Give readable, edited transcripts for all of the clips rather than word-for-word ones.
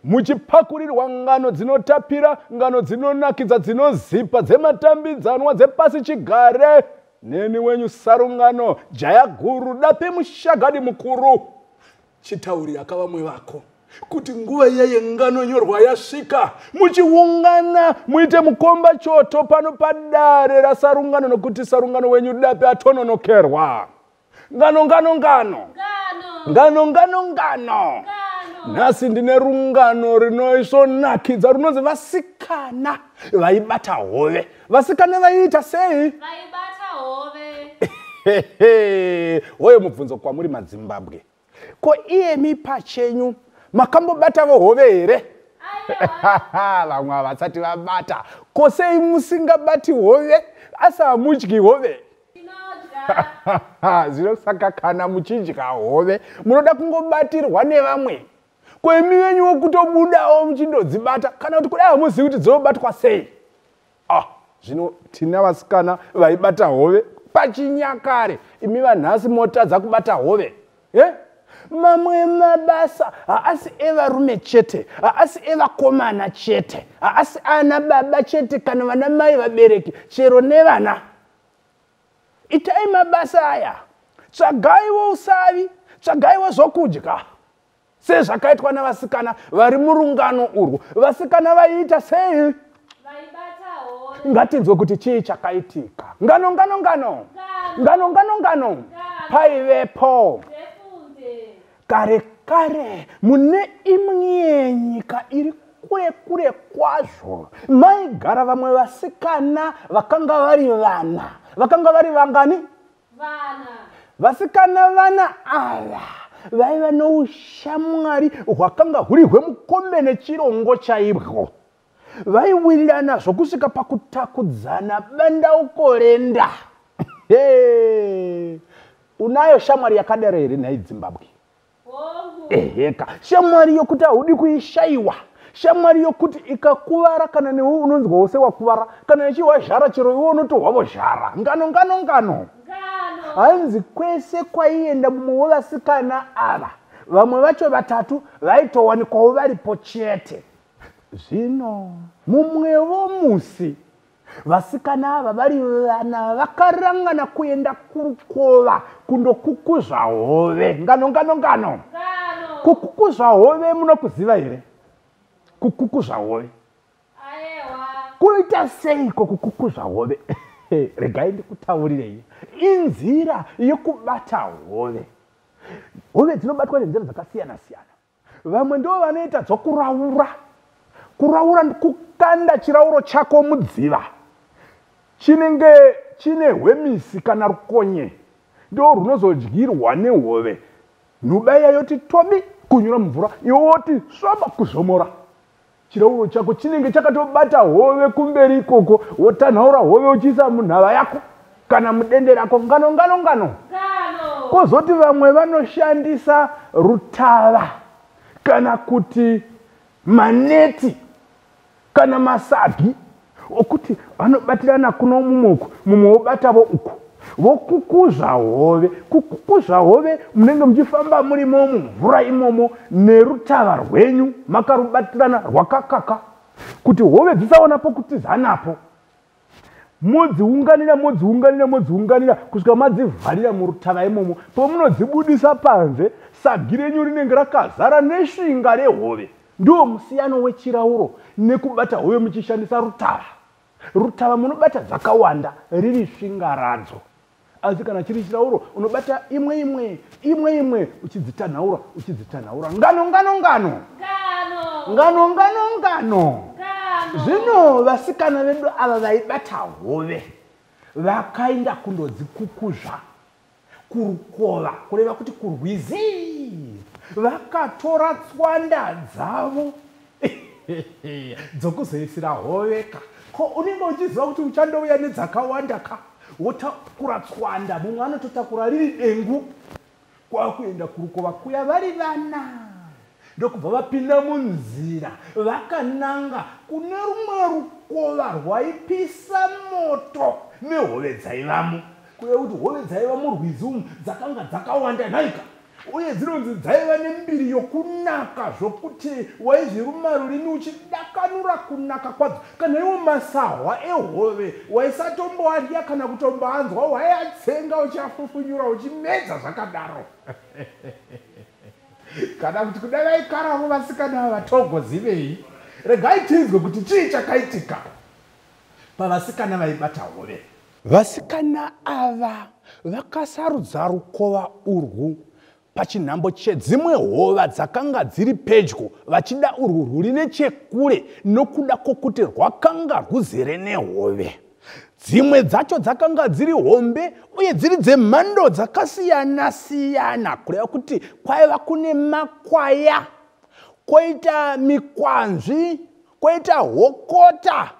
Muchipakurirwa ngano dzinotapira, ngano dzinonakidza, dzinozipa, dzematambidzanwa, dzepasi chigare. Neni wenyu Sarungano, jaya guru, dape mushagadi mukuru. Chitaurira kavamwe vako kuti nguva iya yengano nyorwa yasvika, muchiungana muite mukomba choto pano padare raSarungano, nokuti Sarungano wenyu dape atononokerwa. Ngano ngano ngano ngano ngano ngano. Nhasi ndine rungano rinoisvonakidza runonzi vasikana vaibata hove. Vasikana vaiita sei? Vaibata hove. Hoyo mubvunzo kwamuri maZimbabwe. Ko iyemi pachenyu makambobatavo hove here? Vamwe havasati vabata. Ko sei musingabati hove? Asi hamudyi hove? Zvino saka kana muchidya hove munoda kungobatirwa nevamwe. Ko imi venyu wokutobudawo muchindodzibata, kana kuti kudai hamuzivi kuti dzinobatwa sei? Zvino tina vasikana vaibata hove pachinyakare, imi vanhasi motadza kubata hove. Mamwe mabasa haasi evarume chete, haasi evakomana chete, haasi ana baba chete kana vana mai vabereki, chero nevana. Itai mabasa aya, tsvagaiwo usavi, tsvagaiwo zvokudya, sezvakaitwa navasikana vari murungano urwu. Vasikana vaiita sei? Vaibata hove. Ngatinzwe kuti chii chakaitika. Ngano ngano ngano ngano ngano ngano. Paivepo kare kare mune imwe nyika iri kure kure kwazvo, maigara vamwe vasikana vakanga vari vana. Vakanga vari vangani? Vana. Vasikana vana ava vaiva noushamwari hwakanga huri hwemukombe nechirongo chaibwo. Vaiwirirana zvokusvika pakutakudzana bandauko renda. Unayo shamwari yakadaro here nhai Zimbabwe? Eheka, shamwari yokuti haudi kuishaiwa, shamwari yokuti ikakuvara kana newe unonzwa wose wakuvara, kana ichihwa zhara chero iwe unotohwavo zhara. Ngano ngano ngano. Hanzi kwese kwaienda mumwe wevasikana ava, vamwe vacho vatatu vaitowanikwawo varipo chete. Zvino mumwewo musi vasikana ava vari vana vakarangana kuenda kurukova kundokukuzva hove. Ngano ngano ngano. Kukukuzva hove munokuziva here? Kukukuzva hove. Kuita seiko kukukuzva hove? Regai ndikutaurirei. Inzira yekubata hove. Hove dzinobatwa nenzira dzakasiyana siyana. Vamwe ndo vanoita dzokuraura. Kuraura kukanda chirauro chako mudziva chinenge chine hwemisi kana rukonye, ndo runozodyirwa nehove. Nhuba iya yoti tobi kunyura mumvura, iwe woti svaba kuzvomora. Chirauro chako chinenge chakatobata hove kumberi ikoko, wotanhaura hove uchiisa munhava yako kana mudende rako. Ngano ngano ngano. Kozoti vamwe vanoshandisa rutava kana kuti maneti kana masagi okuti vanobatirana kuno mumwe uku, mumwe wobatavo uku, vokukuzva hove. Kukukuzva hove munenge muchifamba murimo mumvura imomo nerutava rwenyu makarubatirana rwakakaka kuti hove dzisaona pokutiza napo. Modziunganira modziunganira modziunganira kusvika madzivharira murutava imomo. Pomunodzibudisa panze, sagi renyu rinenge rakazara nesvinga rehove. Ndiwo musiyano wechirauro nekubata hove muchishandisa rutava. Rutava munobata dzakawanda riri svinga radzo, asi kana chiri chirauro unobata imwe imwe imwe imwe uchidzitanhaura uchidzitanhaura. Ngano ngano ngano ngano ngano ngano. Zvino vasikana vedu ava vaibata hove vakaenda kundodzikukuzva kurukova, kureva kuti kurwizi. Vakatora tswanda dzavo dzokuzoisira hoveka. Ko unenge uchiziva kuti uchandouya nedzakawanda ka, wotakura tswanda. Mumwe anototakura riri dengu kwakuenda kurukova kuya vari vana. Ndokubva vapinda munzira vakananga kune rumwe rukova rwaipisa moto nehove dzaivamo. Kureva kuti hove dzaiva murwizi umu dzakanga dzakawanda nhaika. Uye dzinonzi dzaiva nembiri yokunaka zvokuti waizviruma rurimi uchidakanura kunaka kwadzo. Kana iwo masahwa ehove waisatomboadya kana kutomboanzwa, waiatsenga uchiafufunyura uchimedza zvakadaro. Kana kuti kudai vaikaravo vasikana ava togozivei. Regai tinzwe kuti chii chakaitika pavasikana vaibata hove. Vasikana ava vakasarudza rukova urwu pachinhambo chedzimwe hova dzakanga dziri pedyo, vachida urwu rwuri nechekure nokuda kwokuti rwakanga rwuzere nehove. Dzimwe dzacho dzakanga dziri hombe uye dziri dzemhando dzakasiyana-siyana, kureva kuti kwaiva kune makwaya, kwoita mikwanzvi, kwoita hokota,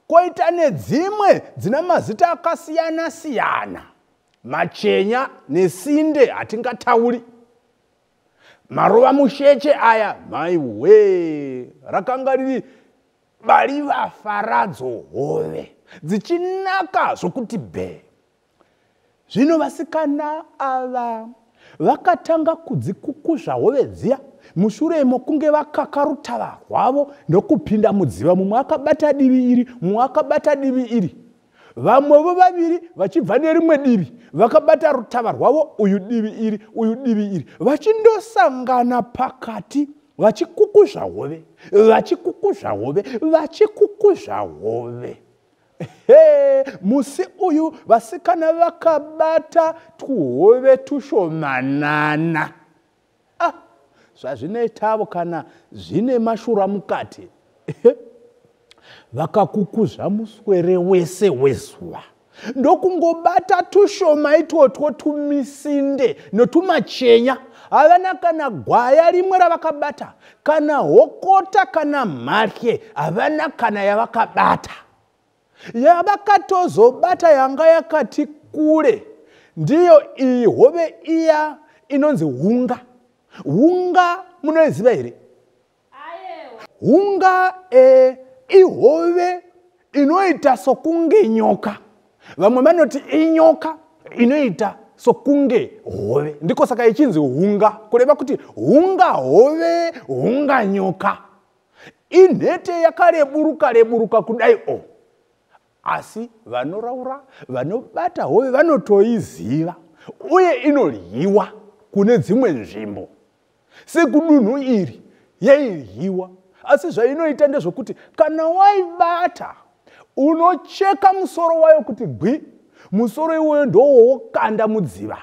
kwoita nedzimwe dzina mazita akasiyana-siyana. Machenya nesinde hatingatauri. Marova musheche aya, maiwe, rakanga riri barivafa radzo hove dzichinaka zvokuti bhe. Zvino vasikana ava vakatanga kudzikukuzva hove dziya mushure mokunge vakaka rutava rwavo ndokupinda mudziva. Mumwe akabata divi iri, mumwe akabata divi iri, vamwevo vaviri vachibva nerimwe divi vakabata rutava rwavo, uyu divi iri, uyu divi iri, vachindosangana pakati, vachikukuzva hove, vachikukuzva hove, vachikukuzva hove. He, musi uyu vasikana vakabata tuhove tushomanana. Ah, zvazvinoitavo kana zvine mashura mukati. Vakakukuzva muswere wese wezuva ndokungobata tushoma itwotwo, tumisinde notumachenya. Havana kana gwaya rimwe ravakabata, kana hokota, kana mharye, havana kana yavakabata. Yavakatozobata yanga yakati kure ndiyo iyi hove iya inonzi hunga. Hunga munoiziva here? Hunga ihove inoita sokunge nyoka. Vamwe vanoti inyoka inoita sokunge hove, ndiko saka ichinzi hunga, kureva kuti hunga hove, hunga nyoka. Inhete yakareburuka reburuka kudai o, asi vanoraura, vanobata hove vanotoiziva, uye inoryiwa kune dzimwe nzvimbo. Sekudunhu iri yairyiwa, asi zvainoita ndezvokuti kana waibata unocheka musoro wayo kuti gwi. Musoro iwoyo ndowowokanda mudziva,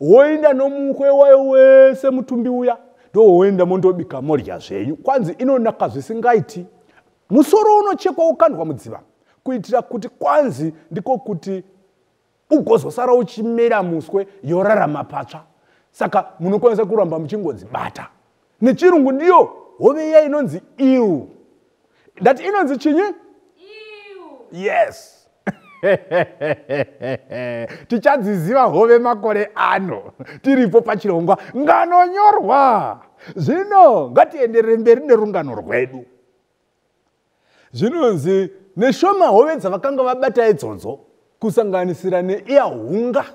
woenda nomukwe wayo wese, mutumbi uya ndowoenda mondobika modya zvenyu. Kwanzi inonaka zvisingaiti. Musoro unochekwa wokandwa mudziva kuitira kuti kwanzi ndiko kuti ugozosara uchimera muswe, yorarama patsva. Saka munokwanisa kuramba muchingodzibata. Nechirungu ndiyo hove iya inonzi eel. Ndati inonzi chinyi? Yes, tichadziziva hove makore ano tiripo pachirongwa Nganonyorwa. Zvino ngatienderere mberi nerungano rwedu. Zvinonzi neshoma hove dzavakanga vabata idzodzo, kusanganisira neiya hunga,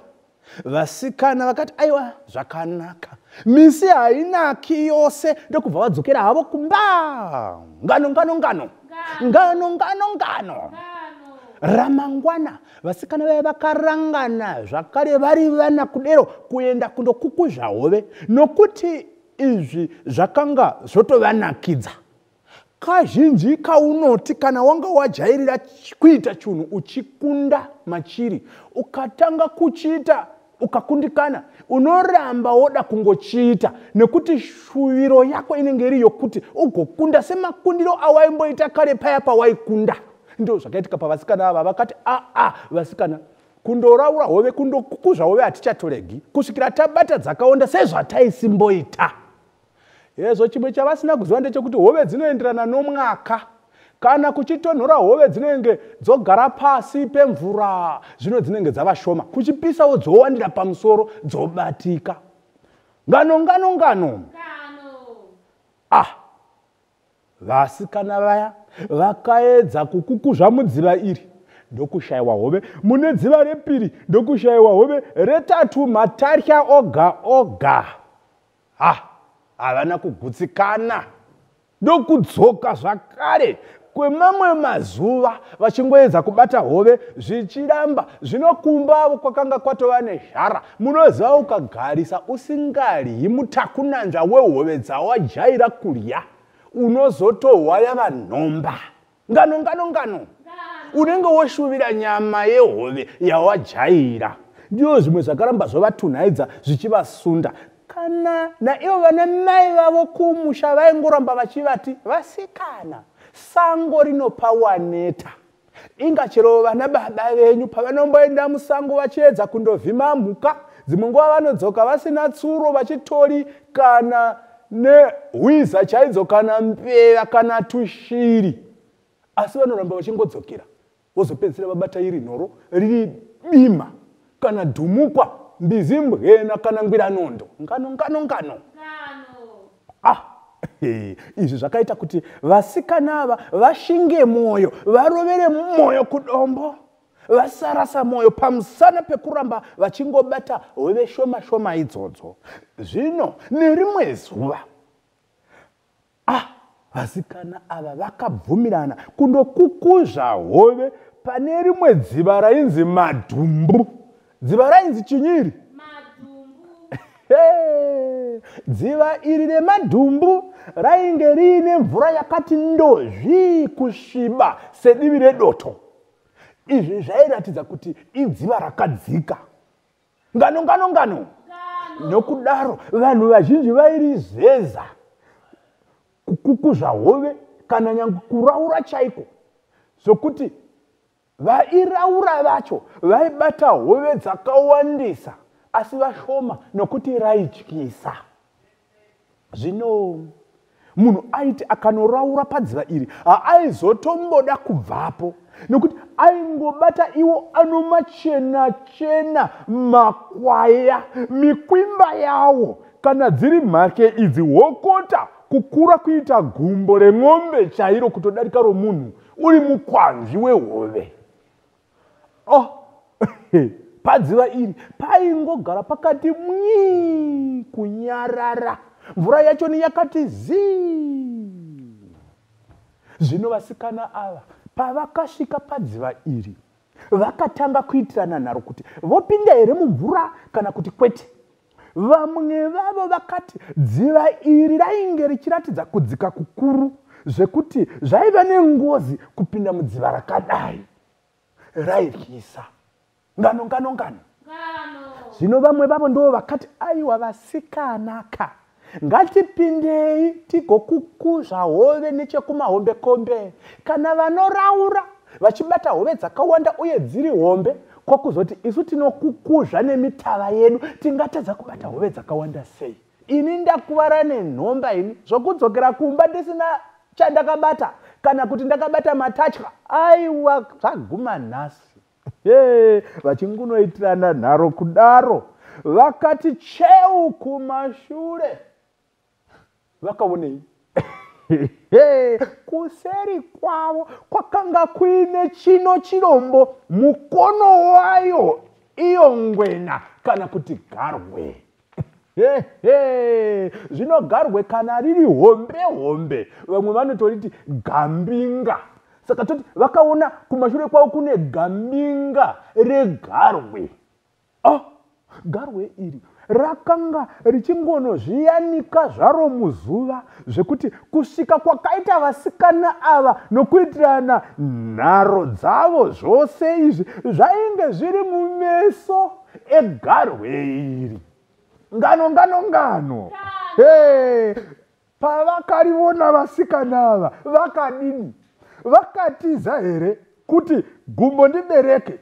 vasikana vakati, "Aiwa, zvakanaka, misi hainaki yose," ndokubva vadzokera havo kumba. Ngano, ngano, ngano, ngano, ngano, ngano. Ramangwana vasikana vaya vakarangana zvakare vari vana kudero kuenda kundokukuzva hove, nokuti izvi zvakanga zvotovanakidza. Kazhinji kaunoti kana wanga wajairira kuita chinhu uchikunda machiri, ukatanga kuchiita ukakundikana, unoramba woda kungochiita, nekuti shuviro yako inenge iri yokuti ugokunda semakundiro awaimboita kare paya pawaikunda. Ndo zvakaitika pavasikana ava. Vakati, "Aa, vasikana, kundoraura hove, kundokukuzva hove hatichatoregi kusvikira tabata dzakaonda sezvataisimboita." Hezvo, chimwe chavasina kuziva ndechekuti hove dzinoenderana nomwaka. Kana kuchitonhora, hove dzinenge dzogara pasi pemvura, zvino dzinenge dzava shoma. Kuchipisawo, dzowandira pamusoro, dzobatika. Ngano, ngano, ngano. Ah, vasikana vaya vakaedza kukukuzva mudziva iri, ndokushayiwa hove. Mune dziva repiri, ndokushayiwa hove. Retatu, matarya oga oga. Ha, havana kugutsikana, ndokudzoka zvakare kwemamwe mazuva vachingoedza kubata hove, zvichiramba. Zvinokumbavo kwakanga kwatova nezhara. Munoziva, ukagarisa usingaryi mutakunanzva wehove dzawajaira kurya, unozotohwa yava nhomba. Ngano, ngano, ngano, unenge woshuvira nyama yehove yawajaira. Ndiyo zvimwe zvakaramba zvovatunhaidza zvichivasunda. Kana naivo vana mai vavo kumusha vaingoramba vachivati, "Vasikana, sango rinopa waneta. Inga chero vana baba venyu pavanomboenda musango vachiedza kundovhima mhuka, dzimwe nguva vanodzoka vasina tsuro vachitori kana nehwiza chaidzo, kana mbeva, kana tushiri, asi vanoramba vachingodzokera, vozopedzisira vabata iri nhoro, riri bima, kana dhumukwa, mbizi mbwena, kana ngwiranondo." Ngano, ngano, ngano. Ah, izvi zvakaita kuti vasikana ava vashinge mwoyo, varovere mwoyo kudombo, vasarasa mwoyo pamusana pekuramba vachingobata hove shoma shoma idzodzo. Zvino nerimwe zuva, ah, vasikana ava vakabvumirana kundokukuzva hove pane rimwe dziva rainzi Madhumbu. Dziva rainzi chinyiri? Dziva iri reMadhumbu rainge riine mvura yakati ndozvi kusviba sedivi redoto. Izvi zvairatidza kuti idziva rakadzika. Ngano, ngano, ngano. Nokudaro vanhu vazhinji vairizeza kukukuzva hove kana nyange kuraura chaiko, zvokuti vairaura vacho vaibata hove dzakawandisa asi vashoma, nokuti raityisa. Zvino munhu aiti akanoraura padziva iri haaizotomboda kubvapo, nokuti aingobata iwo anomachena chena makwaya, mikwimba yawo. Kana dziri mhake idzi, hokota kukura kuita gumbo remwombe chairo, kutodarika romunhu, uri mukwanzvi wehove. Oh, padziva iri paingogara pakati mwii kunyarara, mvura yachoni yakati zii. Zvino vasikana ava pavakasvika padziva iri, vakatanga kuitirana nharo kuti vopinda here mumvura kana kuti kwete. Vamwe vavo vakati dziva iri rainge richiratidza kudzika kukuru zvekuti zvaiva nengozi kupinda mudziva rakadai, raityisa. Ngano, ngano, ngano. Zvino vamwe vavo ndo vakati, "Aiwa vasikana ka, ngatipindei tigokukuzva hove nechekumahombekombe. Kana vanoraura vachibata hove dzakawanda uye dziri hombe, kwakuzoti isu tinokukuzva nemitava yedu tingatadza kubata hove dzakawanda sei? Ini ndakuvara nenhomba ini, zvokudzokera kumba ndisina chandakabata kana kuti ndakabata matatya, aiwa, zvaguma nhasi." Vachingunoitirana nharo kudaro, vakati cheu kumashure, vakaonei? Kuseri kwavo kwakanga kuine chino chirombo, mukono wayo iyo ngwena kana kuti garwe. Zvino garwe kana riri hombe hombe, vamwe vanotoriti gambinga. Saka toti vakaona kumashure kwavo kune gambinga regarwe. Oh, garwe iri rakanga richingonozviyanika zvaro muzuva, zvekuti kusvika kwakaita vasikana ava nokuitirana nharo dzavo, zvose izvi zvainge zviri mumeso egarwe iri. Ngano, ngano, ngano. Hey, pavakarivona vasikana ava vakadini? Vakatiza here kuti gumbo ndibereke,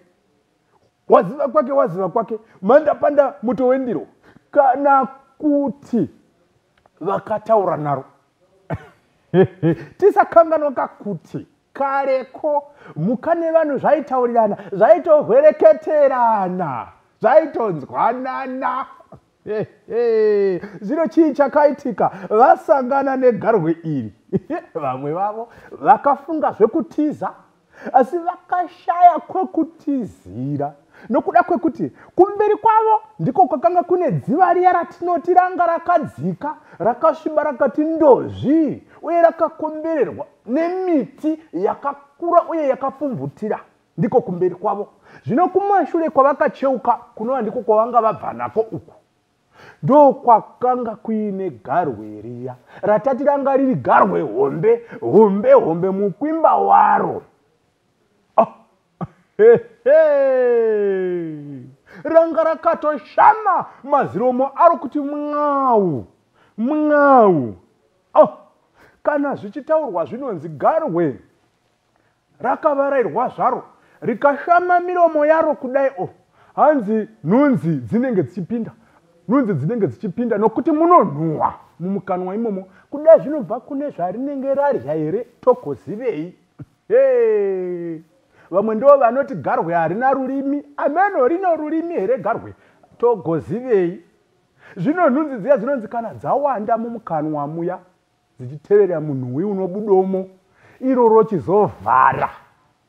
waziva kwake, waziva kwake, mandapanda muto wendiro, kana kuti vakataura naro? Tisakanganwa kuti kareko mhuka nevanhu zvaitaurirana, zvaitohwereketerana, zvaitonzwanana. Zvino chii chakaitika vasangana negarwe iri? Vamwe vavo vakafunga zvekutiza, asi vakashaya kwekutizira. Nokuda kwekuti kumberi kwavo ndiko kwakanga kune dziva riya ratinoti ranga rakadzika, rakasviba rakati ndozvi, uye rakakombererwa nemiti yakakura uye yakapfumvutira. Ndiko kumberi kwavo. Zvino kumashure kwavakacheuka kunova ndiko kwavanga vabva nako uku, ndokwakanga kuine garwe riya ratati ranga riri garwe hombe hombe hombe mukwimba waro. Oh. Ranga rakatoshama maziromo aro kuti mwau mwau. Oh. Kana zvichitaurwa zvinonzi garwe rakavarairwa zvaro rikashama miromo yaro kudai, o hanzi nhunzi dzinenge dzichipinda, nhunzi dzinenge dzichipinda nokuti munonhuhwa mumukanwa imomo. Kudai zvinobva kune zvarinenge rarya here, togozivei? Vamwe ndo vanoti garwe harina rurimi. Ameno rino rurimi here garwe? Togozivei? Zvino nhunzi dziya dzinonzi kana dzawanda mumukanwa muya dzichiteverera munhuwi unobudomo, iro rochizovhara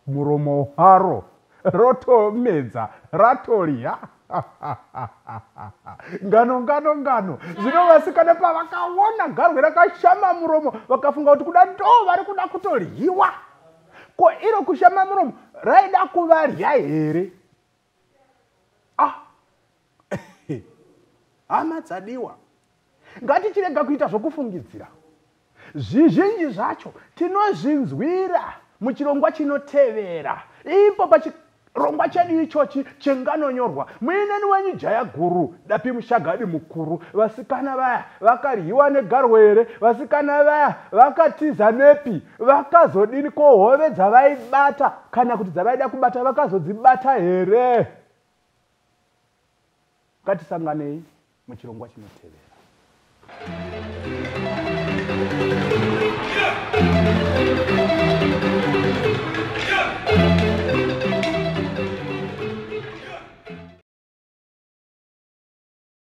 muromo waro rotomedza ratorya. Ngano ngano ngano. Zvino vasikana pavakaona garwe rakashama muromo vakafunga kuti kuda ndo vari kuda kutoryiwa. Ko iro kushama muromo raida kuvarya here? Ah, hama dzadiwa, ngatichirega kuita zvokufungidzira. Zvizhinji zvacho tinozvinzwira muchirongwa chinotevera. Ipo pachirongwa chedu ichochi chenganonyorwa muineni wenyu Jaya Guru Dapi Mushagadi mukuru. Vasikana vaya vakaryiwa negarwe here? Vasikana vaya vakatiza nepi? Vakazodini? Ko hove dzavaibata kana kuti dzavaida kubata vakazodzibata here? Ngatisanganei muchirongwa chinotevera.